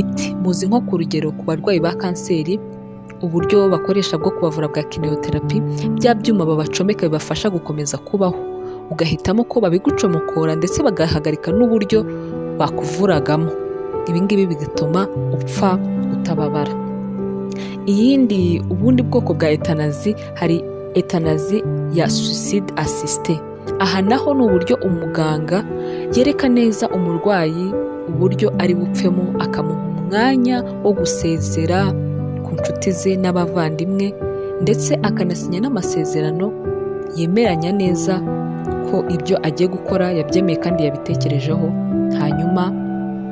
imiti. Muzi nko ku rugero ku barwayi ba kanseri, uburyo bakoresha bwo kubavura bwa chemotherapy, bya byuma babacomeka bibafasha gukomeza kubaho, ugahitamo ko babigucomokora ndetse bagahagarika n'uburyo bakuvuragamo. Ibi ngibi bigatuma upfa utababara. Iyindi ubundi bwoko bwa euthanasie, hari euthanasie ya suicide assisté. Aha naho ni uburyo umuganga yereka neza umurwayi uburyo ari bupfemo, akamuha umwanya wo gusezera ku nshuti ze n'abavandimwe, ndetse akanasinya n'amasezerano yemeranya neza ko ibyo agiye gukora yabyemeye kandi yabitekerejeho. Hanyuma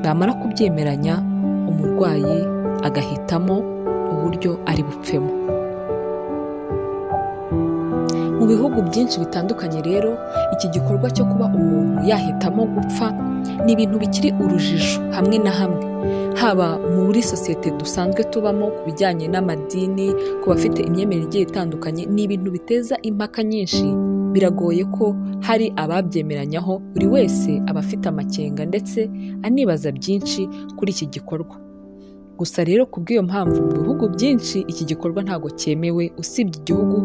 bamara kubyemeranya, umurwayi agahitamo uburyo ari bupfemo. Mu bihugu byinshi bitandukanye rero, iki gikorwa cyo kuba umuntu yahitamo gupfa ni ibintu bikiri urujijo hamwe na hamwe, haba muri sosiyete dusanzwe tubamo ku bijyanye n'amadini, ku bafite imyemerere igiye itandukanye, ni ibintu biteza impaka nyinshi. Biragoye ko hari ababyemeranyaho, buri wese aba afite amakenga ndetse anibaza byinshi kuri iki gikorwa. Gusa rero ku bw'iyo mpamvu mu bihugu byinshi iki gikorwa ntabwo cyemewe, usibye igihugu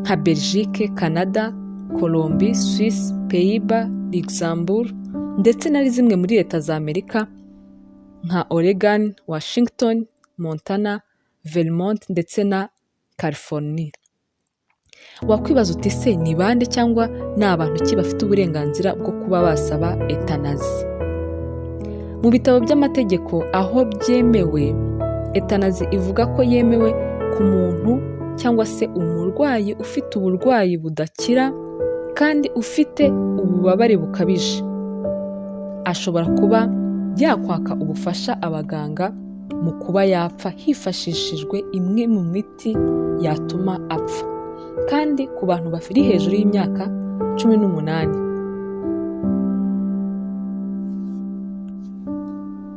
nka Belgique, Canada, Colombie, Suisse, Pays-Bas, Luxembourg ndetse na zimwe muri leta za Amerika nka Oregon, Washington, Montana, Vermont ndetse na California. Wakwibaza uti se ni bande cyangwa ni abantu ki bafite uburenganzira bwo kuba basaba euthanasie? Mu bitabo by'amategeko aho byemewe, euthanasie ivuga ko yemewe ku muntu cyangwa se umurwayi ufite uburwayi budakira kandi ufite ububabare bukabije. Ashobora kuba yakwaka ubufasha abaganga mu kuba yapfa hifashishijwe imwe mu miti yatuma apfa, kandi ku bantu bari hejuru y'imyaka 18.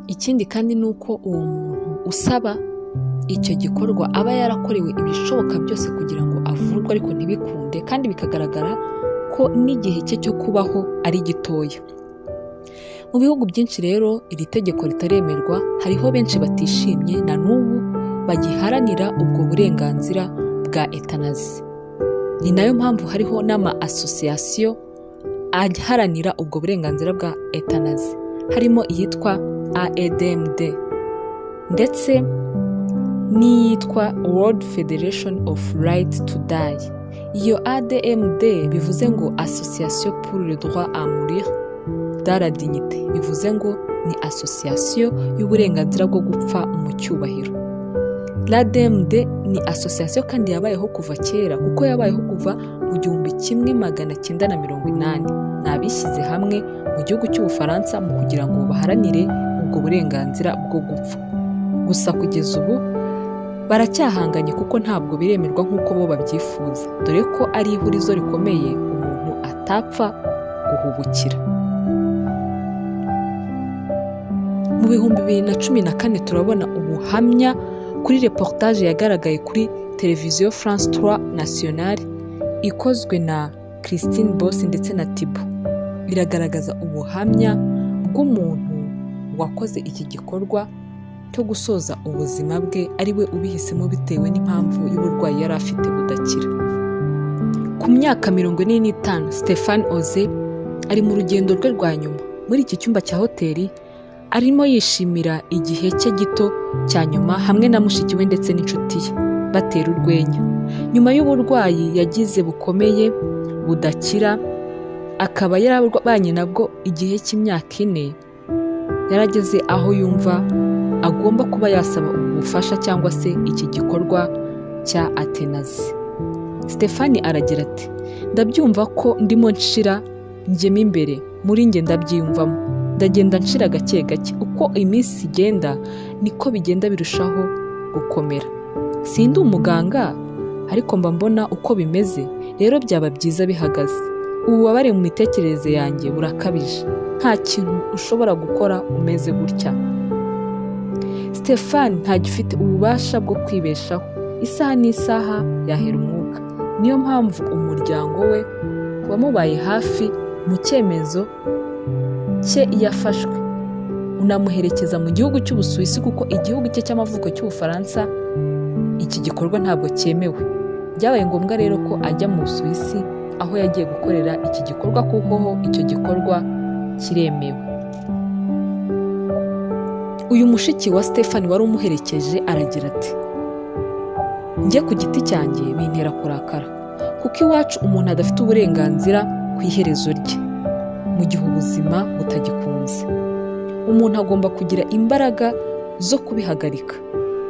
Ikindi kandi ni uko uwo muntu usaba icyo gikorwa aba yarakorewe ibishoboka byose kugira ngo avurwe, ariko ntibikunde, kandi bikagaragara ko n'igihe cye cyo kubaho ari gitoya. Mu bihugu byinshi rero iri tegeko ritaremerwa, hariho benshi batishimye na n'ubu bagiharanira ubwo burenganzira bwa euthanasie. Ni nayo mpamvu hariho n'ama association aharanira ubwo burenganzira bwa euthanasie, harimo iyitwa AEDMD ndetse n'iyitwa World Federation of Right to Die. Iyo ADMD bivuze ngo Association pour le droit à mourir dans la dignité, bivuze ngo ni association y'uburenganzira bwo gupfa mu cyubahiro. L'ADMD ni association kandi yabayeho kuva kera, kuko yabayeho kuva mu 1980. Ni abishyize hamwe mu gihugu cy'Ubufaransa mu kugira ngo baharanire ubwo burenganzira bwo gupfa. Gusa kugeza ubu baracyahanganye kuko ntabwo biremerwa nk'uko bo babyifuza, dore ko ari ihurizo rikomeye umuntu atapfa guhubukira. Mu 2014 turabona ubuhamya kuri reportage yagaragaye kuri televiziyo France 3 Nationale ikozwe na Christine Boss ndetse na Thibaut. Biragaragaza ubuhamya bw'umuntu wakoze iki gikorwa cyo gusoza ubuzima bwe ari we ubihisemo bitewe n'impamvu y'uburwayi yari afite budakira. Ku myaka 45, Stéphane Oze ari mu rugendo rwe rwa nyuma muri iki cyumba cya hoteli, arimo yishimira igihe cye gito cya nyuma hamwe na mushiki we ndetse n'inshuti ye batera urwenya. Nyuma y'uburwayi yagize bukomeye budakira, akaba yarabanye nabwo igihe cy'imyaka 4, yarageze aho yumva agomba kuba yasaba ubufasha cyangwa se iki gikorwa cya euthanasie. Stéphane aragira ati: ndabyumva ko ndimo nshira njyemo imbere, muri njye ndabyiyumvamo, ndagenda nshira gake gake, uko iminsi igenda niko bigenda birushaho gukomera. Sindi umuganga ariko mba mbona uko bimeze, rero byaba byiza bihagaze. Ububabare mu mitekerereze yanjye burakabije, nta kintu ushobora gukora umeze gutya. Stéphane ntagifite ububasha bwo kwibeshaho, isaha n'isaha yahera umwuka. Niyo mpamvu umuryango we wamubaye hafi mu cyemezo cye yafashwe unamuherekeza mu gihugu cy'Ubusuwisi kuko igihugu cye cy'amavuko cy'Ubufaransa iki gikorwa ntabwo cyemewe. Byabaye ngombwa rero ko ajya mu Busuwisi aho yagiye gukorera iki gikorwa kuko ho icyo gikorwa kiremewe. Uyu mushiki wa Stefan wari umuherekeje aragira ati: "Njye ku giti cyanjye bintera kurakara kuko iwacu umuntu adafite uburenganzira ku iherezo rye mu gihe ubuzima butagikunze. Umuntu agomba kugira imbaraga zo kubihagarika.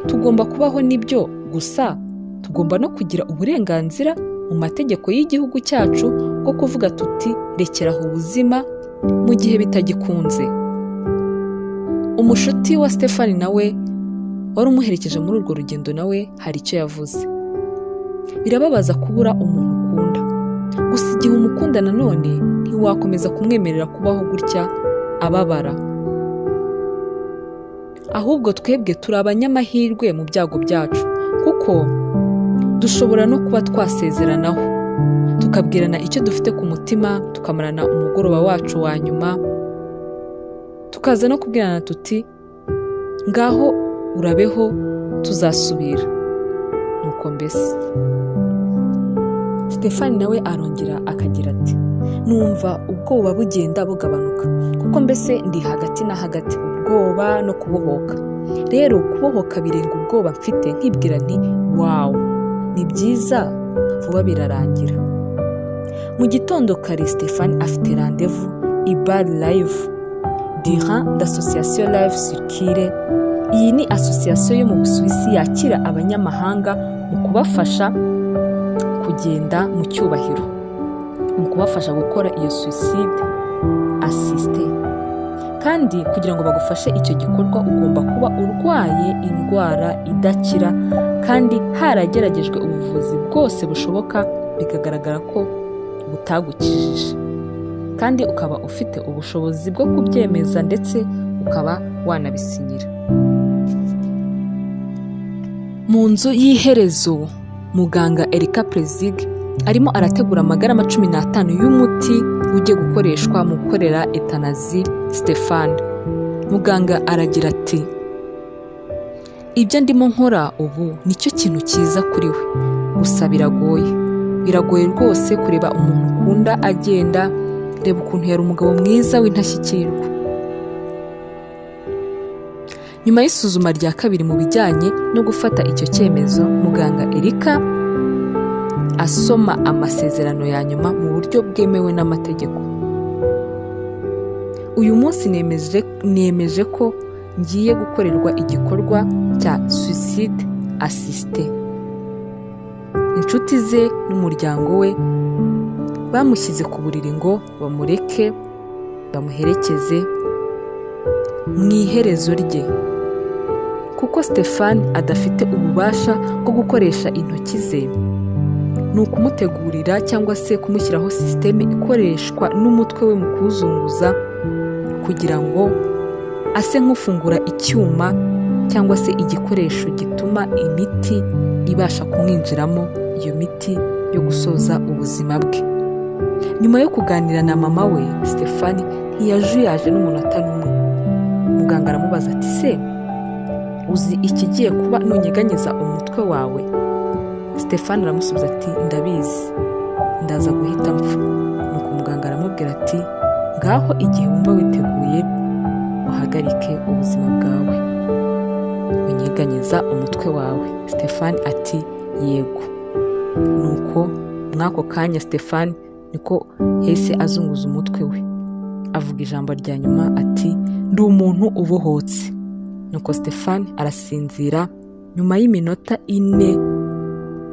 Tugomba kubaho nibyo gusa, tugomba no kugira uburenganzira mu mategeko y'igihugu cyacu bwo kuvuga tuti rekeraho ubuzima mu gihe bitagikunze." Umushuti wa Stefan nawe wari umuherekeje muri urwo rugendo nawe hari icyo yavuze. Birababaza kubura umuntu ukunda, gusa igihe umukunda nanone ntiwakomeza kumwemerera kubaho gutya ababara. Ahubwo twebwe turi abanyamahirwe mu byago byacu kuko dushobora no kuba twasezeranaho, tukabwirana icyo dufite ku mutima, tukamarana umugoroba wacu wa nyuma, tukaza no kubwirana tuti ngaho urabeho tuzasubira. Nuko mbese Stefan nawe arongera akagira ati: "Numva ubwoba bugenda bugabanuka kuko mbese ndi hagati na hagati, ubwoba no kubohoka. Rero kubohoka birenga ubwoba mfite, nkibwira nti wow, ni byiza, vuba birarangira." Mu gitondo kare Stefan afite rendez-vous i Bar Live durant d'association Live Circule. Iyi ni association yo mu Busuwisi yakira abanyamahanga mu kubafasha kugenda mu cyubahiro, mu kubafasha gukora iyo suicide assistée. Kandi kugira ngo bagufashe icyo gikorwa ugomba kuba urwaye indwara idakira kandi harageragejwe ubuvuzi bwose bushoboka bikagaragara ko butagukijije, kandi ukaba ufite ubushobozi bwo kubyemeza ndetse ukaba wanabisinyira. Mu nzu y'iherezo muganga Erika Prezig arimo arategura amagarama 15 y'umuti ugiye gukoreshwa mu gukorera euthanasie Stefan. Muganga aragira ati: "Ibyo ndimo nkora ubu nicyo kintu cyiza kuri we, gusa biragoye. Biragoye rwose kureba umuntu ukunda agenda, reba ukuntu yari umugabo mwiza w'intashyikirwa." Nyuma y'isuzuma rya kabiri mu bijyanye no gufata icyo cyemezo, muganga Erika asoma amasezerano ya nyuma mu buryo bwemewe n'amategeko. Uyu munsi nemeje ko ngiye gukorerwa igikorwa cya suicide assistée. Inshuti ze n'umuryango we bamushyize ku buriri ngo bamureke bamuherekeze mu iherezo rye, kuko Stefan adafite ububasha bwo gukoresha intoki ze. Ni ukumutegurira cyangwa se kumushyiraho sisiteme ikoreshwa n'umutwe we mu kuwuzunguza kugira ngo ase nk'ufungura icyuma cyangwa se igikoresho gituma imiti ibasha kumwinjiramo, iyo miti yo gusoza ubuzima bwe. Nyuma yo kuganira na mama we, Stefan ntiyajuyaje n'umunota n'umwe. Muganga aramubaza ati: "Se uzi ikigiye kuba nunyeganyeza umutwe wawe?" Stefan aramusubiza ati: "Ndabizi, ndaza guhita mpfa." Nuko muganga aramubwira ati: "Ngaho igihe wumva witeguye uhagarike ubuzima bwawe, unyeganyeza umutwe wawe." Stefan ati: "Yego." Nuko mwako kanya Stefan niko yahise azunguza umutwe we, avuga ijambo rya nyuma ati: "Ndi umuntu ubohotse." Nuko Stefan arasinzira. Nyuma y'iminota 4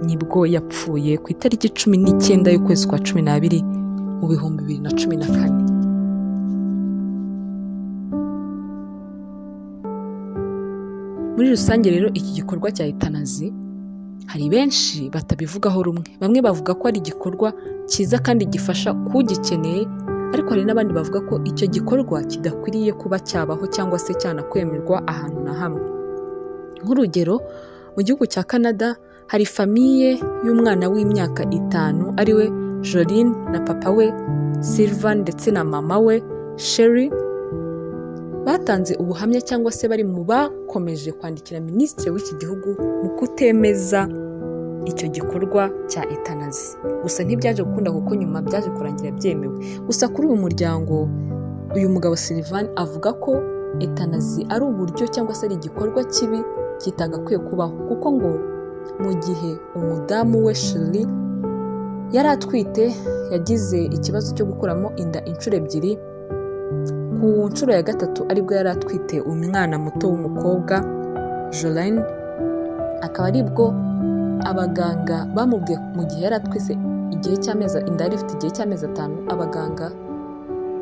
nibwo yapfuye ku itariki 19 y'ukwezi kwa 12 mu 2014. Muri rusange rero iki gikorwa cya euthanasie hari benshi batabivugaho rumwe. Bamwe bavuga ko ari igikorwa cyiza kandi gifasha kugikeneye, ariko hari n'abandi bavuga ko icyo gikorwa kidakwiriye kuba cyabaho cyangwa se cyanakwemerwa ahantu na hamwe. Nk'urugero, mu gihugu cya Canada hari famiye y'umwana w'imyaka 5 ariwe Joline na papa we Sylvan ndetse na mama we Sherry. batanze ubuhamya cyangwa se bari mu bakomeje kwandikira minisitiri w'iki gihugu mu kutemeza icyo gikorwa cya euthanasie. Gusa ntibyaje gukunda kuko nyuma byaje kurangira byemewe. Gusa kuri uyu muryango, uyu mugabo Sylvain avuga ko euthanasie ari uburyo cyangwa se ari igikorwa kibi kitagakwiye kubaho, kuko ngo mu gihe umudamu we Shirley yari atwite yagize ikibazo cyo gukuramo inda inshuro 2, ku nshuro ya 3 aribwo yari atwite umwana muto w'umukobwa Jolene, akaba aribwo abaganga bamubwiye mu gihe yari atwise igihe cy'amezi, inda yari ifite igihe cy'amezi 5, abaganga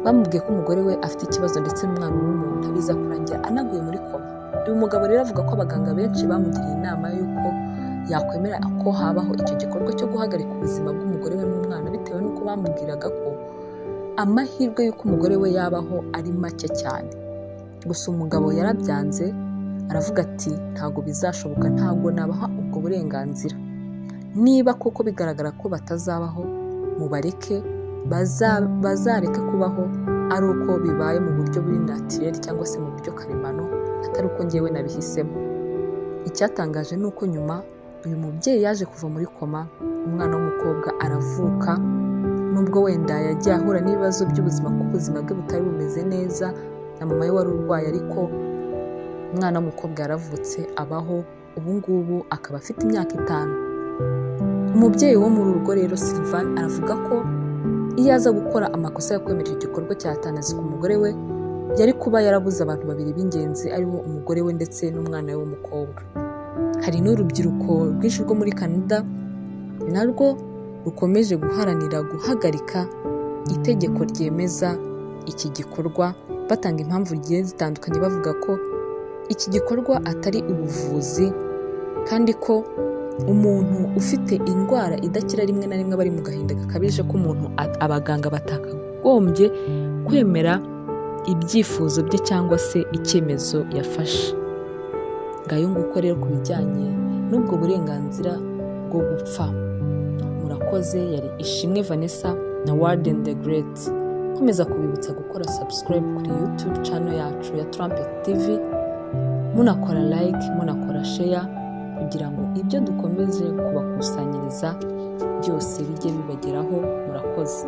bamubwiye ko umugore we afite ikibazo ndetse n'umwana uri mu nda, biza kurangira anaguye muri koma. Uyu mugabo rero avuga ko abaganga benshi bamugiriye inama y'uko yakwemera ko habaho icyo gikorwa cyo guhagarika ubuzima bw'umugore we n'umwana, bitewe n'uko bamubwiraga ko amahirwe y'uko umugore we yabaho ari make cyane. Gusa umugabo yarabyanze, aravuga ati ntabwo bizashoboka, ntabwo nabaha ubwo burenganzira. Niba koko bigaragara ko batazabaho, mubareke, bazareke kubaho ari uko bibaye mu buryo buri naturel cyangwa se mu buryo karemano, atari uko njyewe nabihisemo. Icyatangaje ni uko nyuma uyu mubyeyi yaje kuva muri koma, umwana w'umukobwa aravuka, nubwo wenda yagiye ahura n'ibibazo by'ubuzima kuko ubuzima bwe butari bumeze neza na mama we wari urwaye, ariko umwana w'umukobwa yaravutse abaho, ubu ngubu akaba afite imyaka 5. Umubyeyi wo muri urugo rero Sylvain aravuga ko iyo aza gukora amakosa yo kwemera igikorwa cya euthanasie ku mugore we, yari kuba yarabuze abantu babiri b'ingenzi, aribo umugore we ndetse n'umwana we w'umukobwa. Hari n'urubyiruko rwinshi rwo muri Canada narwo rukomeje guharanira guhagarika itegeko ryemeza iki gikorwa, batanga impamvu zigiye zitandukanye, bavuga ko iki gikorwa atari ubuvuzi kandi ko umuntu ufite indwara idakira rimwe na rimwe bari mu gahinda gakabije ko umuntu abaganga batakagombye kwemera ibyifuzo bye cyangwa se icyemezo yafashe. Ngayo nguko rero ku bijyanye n'ubwo burenganzira bwo gupfa. Murakoze, yari Ishimwe Vanessa na Warden the Great. Nkomeza kubibutsa gukora subscribe kuri YouTube channel yacu ya Trumpet TV, munakora like, munakora share, kugira ngo ibyo dukomeje kubakusanyiriza byose bijye bibageraho. Murakoze.